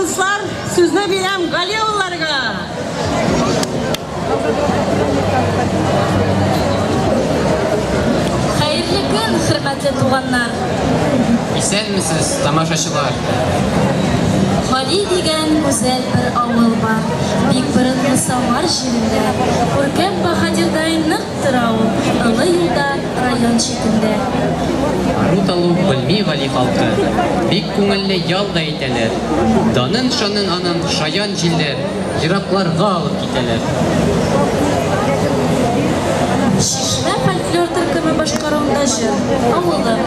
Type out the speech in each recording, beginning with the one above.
дуслар, сүзне бирәм Галиулларга. Хәерле көн, хөрмәтле туганнар! Исәнмесез, тамашачылар! Гали дигән гүзәл бер авыл бар, Бик борынгы Самар җирендә. Күркәм баһадирдай нык тора ул, Олы юлда, район читендә. Ару-талу белми Гали халкы, Бик күңелле ял да итәләр. Данын-шанын аның шаян җилләр Еракларга алып китәләр. Чишмә фольклор төркеме башкаруында җыр, Авылым.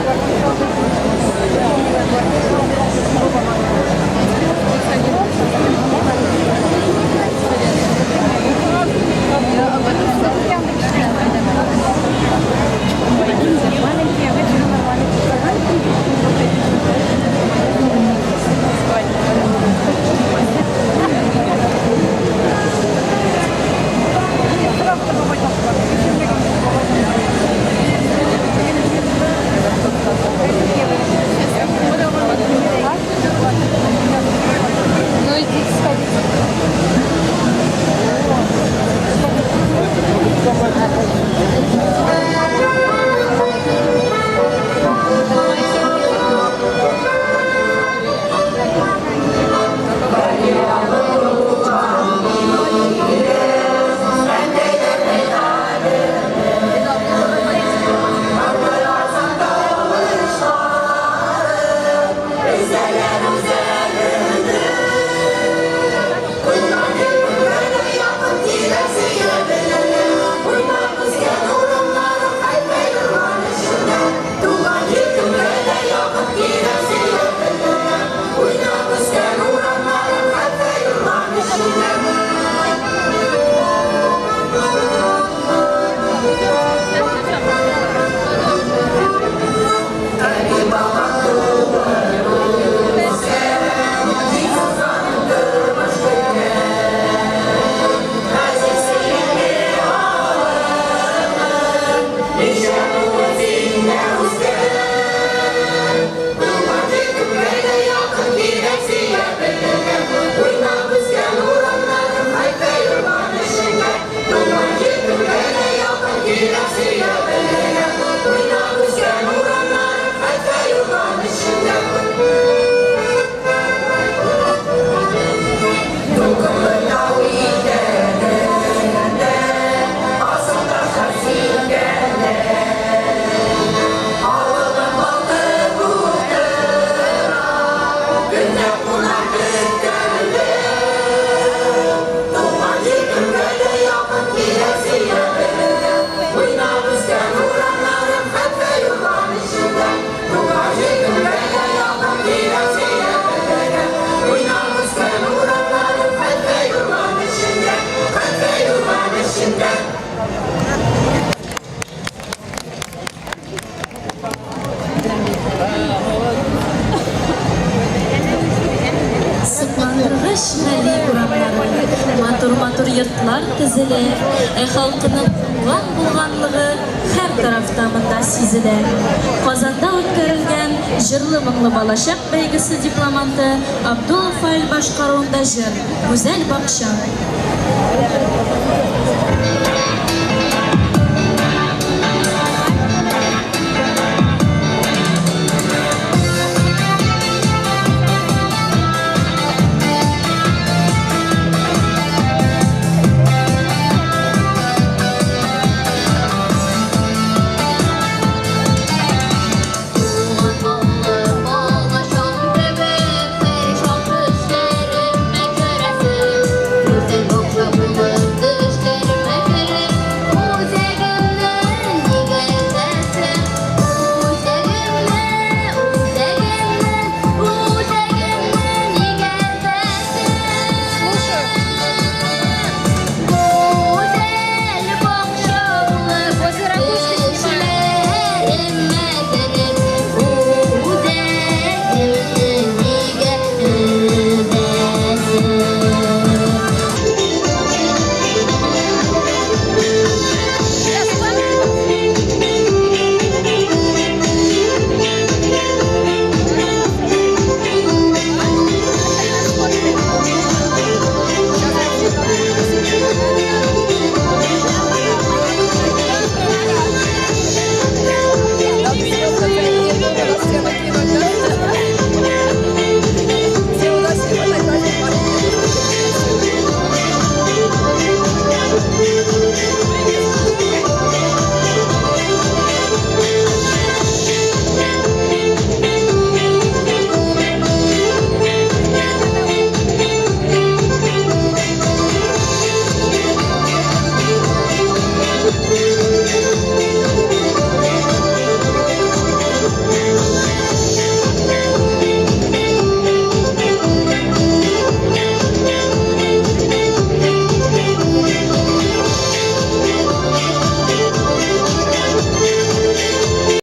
Сокландыргыч Гали урамнары, матур-матур йортлар тезелә, ә халкының уңган-булганлыгы һәр тарафта монда сизелә. Казанда үткәрелгән Җырлы-моңлы балачак бәйгесе дипломанты Абдуллов Фаил башкаруында җыр, Гүзәл бакча.